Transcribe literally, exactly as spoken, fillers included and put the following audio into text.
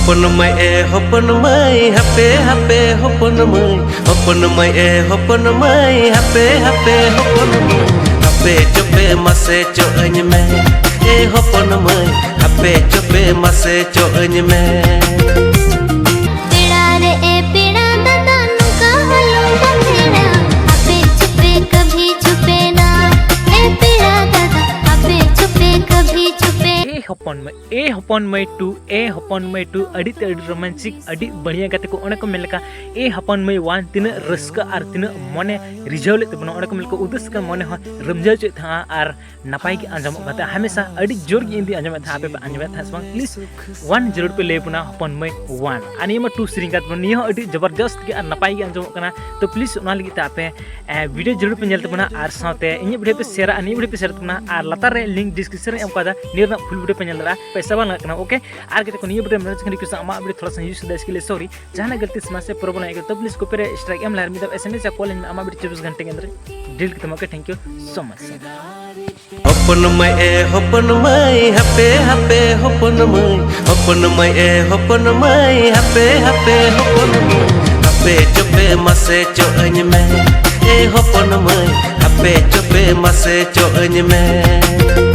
ᱦᱚᱯᱚᱱ ᱢᱟᱹᱭ ᱮ ᱦᱚᱯᱚᱱ ᱢᱟᱹᱭ, ᱦᱟᱯᱮ ᱦᱟᱯᱮ ᱦᱚᱯᱚᱱ ᱢᱟᱹᱭ, ᱦᱚᱯᱚᱱ ᱢᱟᱹᱭ ᱮ ᱦᱚᱯᱚᱱ ᱢᱟᱹᱭ, ᱦᱟᱯᱮ ᱦᱟᱯᱮ ᱦᱚᱯᱚᱱ ᱢᱟᱹᱭ, ᱦᱟᱯᱮ ᱪᱚᱯᱮ ᱢᱟᱥᱮ ᱪᱚᱜ ᱟᱹᱧ ᱢᱮ᱾ ᱮ ᱦᱚᱯᱚᱱ ᱢᱟᱹᱭ, ᱦᱟᱯᱮ ᱪᱚᱯᱮ ᱢᱟᱥᱮ ᱪᱚᱜ ᱟᱹᱧ ᱢᱮ᱾ ᱯᱮᱲᱟ ᱨᱮ ᱮ ᱯᱮᱲᱟ ᱫᱟᱫᱟ, ᱱᱚᱝᱠᱟ ᱟᱞᱚᱢ ᱵᱟᱢᱮᱲᱟ, ᱦᱟᱯᱮ ᱪᱚᱯᱮ ᱠᱟᱵᱷᱤ ᱪᱚᱯᱮ ᱱᱟ᱾ ᱮ ᱯᱮᱲᱟ ᱫᱟᱫᱟ, ᱦᱟᱯᱮ ᱪᱚᱯᱮ ᱠᱟᱵᱷᱤ ᱪᱚᱯᱮ᱾ ᱮ ᱦᱚᱯᱚᱱ ᱢᱟᱹᱭ, ᱮ ᱦᱚᱯᱚᱱ ᱢᱟᱹᱭ ᱴᱩ, ᱮ ᱦᱚᱯᱚᱱ ᱢᱟᱹᱭ ᱴᱩ, ᱟᱹᱰᱤ ᱛᱮ ᱟᱹᱰᱤ ᱨᱳᱢᱟᱱᱪᱤᱠ, ᱟᱹᱰᱤ ᱵᱟᱹᱲᱤᱭᱟ ᱜᱟᱛᱮ ᱠᱚ᱾ ᱚᱱᱮ ᱠᱚ ᱢᱮᱱ ᱞᱮᱠᱟ, ᱮ ᱦᱚᱯᱚᱱ ᱢᱟᱹᱭ ᱳᱣᱟᱱ ᱛᱤᱱᱟᱹᱜ ᱨᱟᱹᱥᱠᱟᱹ ᱟᱨ ᱛᱤᱱᱟᱹᱜ ᱢᱚᱱᱮ ᱨᱤᱡᱷᱟᱹᱣ ᱞᱮᱫ ᱛᱟᱵᱚᱱᱟ, ᱚᱱᱮ ᱠᱚ ᱢᱮᱱ ᱞᱮᱠᱟ ᱩᱫᱟᱹᱥ ᱜᱮ ᱢᱚᱱᱮ ᱦᱚᱸ ᱨᱟᱹᱢᱡᱷᱟᱹᱣ ᱦᱚᱪᱚᱭᱮᱫ ᱛᱟᱦᱮᱸᱜᱼᱟ ᱟᱨ ᱱᱟᱯᱟᱭ ᱜᱮ ᱟᱸᱡᱚᱢᱚᱜ ᱠᱟᱱ ᱛᱟᱦᱮᱸᱫ᱾ ᱦᱟᱢᱮᱥᱟ ᱟᱹᱰᱤ ᱡᱳᱨ ᱜᱮ ᱤᱧ ᱫᱩᱧ ᱟᱸᱡᱚᱢᱮᱫ ᱛᱟᱦᱮᱸᱫ, ᱟᱯᱮ ᱯᱮ ᱟᱸᱡᱚᱢᱮᱫ ᱛᱟᱦᱮᱸᱫ ᱥᱮ ᱵᱟᱝ? ᱯᱞᱤᱡ ᱳᱣᱟᱱ ᱡᱟᱹᱨᱩᱲ ᱯᱮ ᱞᱟᱹᱭ ᱵᱚᱱᱟ, ᱦᱚᱯᱚᱱ ᱢᱟᱹᱭ ᱳᱣᱟᱱ᱾ ᱟᱨ ᱱᱤᱭᱟᱹ ᱢᱟ ᱴᱩ ᱥᱮᱨᱮᱧ ᱠᱟᱱ ᱛᱟᱵᱚᱱᱟ, ᱱᱤᱭᱟᱹ ᱦᱚᱸ ᱟᱹᱰᱤ ᱡᱚᱵᱚᱨᱡᱚᱥᱛ ᱜᱮ ᱟᱨ ᱱᱟᱯᱟᱭ ᱜᱮ ᱟᱸᱡᱚᱢᱚᱜ ᱠᱟᱱᱟ᱾ ᱛᱚ ᱯᱞᱤᱡ ᱚᱱᱟ ᱞᱟᱹᱜᱤᱫ ᱛᱮ ᱟᱯᱮ ᱵᱷᱤᱰᱤᱭᱳ ᱡᱟᱹᱨᱩᱲ ᱯᱮ ᱧᱮᱞ ᱛᱟᱵᱚᱱᱟ ᱟᱨ ᱥᱟᱶᱛᱮ ᱤᱧᱟᱹᱜ ᱵᱷᱤᱰᱤᱭᱳ ᱯᱮ ᱥᱮᱭᱟᱨᱟ ᱟᱨ ᱱᱤᱭᱟᱹ ᱵᱷᱤᱰᱤᱭᱳ ᱯᱮ ᱥᱮᱭᱟᱨ ᱛᱟᱵᱚᱱᱟ ᱟᱨ ᱞᱟᱛᱟᱨ ᱨᱮ ᱞᱤᱝᱠ ᱰᱤᱥᱠᱨᱤᱯᱥᱚᱱ ᱨᱮ ᱮᱢ ᱠᱟᱫᱟ, ᱱᱤᱭᱟᱹ ᱨᱮᱱᱟᱜ ᱯᱷᱩᱞ ᱵᱷᱤᱰᱤᱭᱳ ᱯᱮ ᱧᱮᱞ ᱫᱟᱲᱮᱭᱟᱜᱼᱟ, ᱯᱚᱭᱥᱟ ᱵᱟᱝ ᱞᱟᱜᱟᱜ ᱠᱟᱱᱟ᱾ ᱳᱠᱮ, ᱟᱨ ᱜᱟᱛᱮ ᱠᱚ, ᱱᱤᱭᱟᱹ ᱵᱷᱤᱰᱤᱭᱳ ᱢᱮᱱᱟᱜ ᱠᱷᱟᱱ ᱨᱤᱠᱩᱭᱮᱥᱴ, ᱟᱢᱟᱜ ᱵᱷᱤᱰᱤᱭᱳ ᱛᱷᱚᱲᱟ ᱥᱟ ᱤᱭᱩᱡᱽ ᱫᱟ, ᱤᱥᱠᱮ ᱞᱤᱭᱮ ᱥᱚᱨᱤ᱾ ᱡᱟᱦᱟᱸᱱᱟᱜ ᱜᱟᱞᱛᱤ ᱥᱮ ᱯᱨᱚᱵᱞᱮᱢ ᱦᱮᱡ ᱠᱟᱱᱟ ᱛᱚ ᱯᱞᱤᱡ ᱠᱚᱯᱤ ᱨᱮ ᱥᱴᱨᱟᱭᱤᱠ ᱮᱢ ᱞᱟᱦᱟ ᱢᱤᱫ ᱫᱷᱟᱣ ᱮᱥ ᱮᱢ ᱮᱥ ᱭᱟ ᱠᱚᱞ ᱤᱧ ᱢᱮ, ᱟᱢᱟᱜ ᱵᱷᱤᱰᱤᱭᱳ ᱪᱚᱵᱵᱤᱥ ᱜᱷᱚᱱᱴᱟ ᱠᱮ ᱟᱱᱫᱟᱨ ᱰᱤᱞᱤᱴ ᱠᱟᱛᱟᱢᱟ᱾ Okay, thank you so much. ᱦᱚᱯᱚᱱ ᱢᱟᱹᱭ ᱮ ᱦᱚᱯᱚᱱ ᱢᱟᱹᱭ, ᱦᱟᱯᱮ ᱦᱟᱯᱮ ᱦᱚᱯᱚᱱ ᱢᱟᱹᱭ, ᱦᱚᱯᱚᱱ ᱢᱟᱹᱭ ᱮ ᱦᱚᱯᱚᱱ ᱢᱟᱹᱭ, ᱦᱟᱯᱮ ᱦᱟᱯᱮ ᱦᱚᱯᱚᱱ ᱢᱟᱹᱭ, ᱦᱟᱯᱮ ᱪᱚᱯᱮ ᱢᱟᱥᱮ ᱪᱚᱜ ᱟᱹᱧ ᱢᱮ᱾ ᱮ ᱦᱚᱯᱚᱱ ᱢᱟᱹᱭ, ᱦᱟᱯᱮ ᱪᱚᱯᱮ ᱢᱟᱥᱮ ᱪᱚᱜ ᱟᱹᱧ ᱢᱮ᱾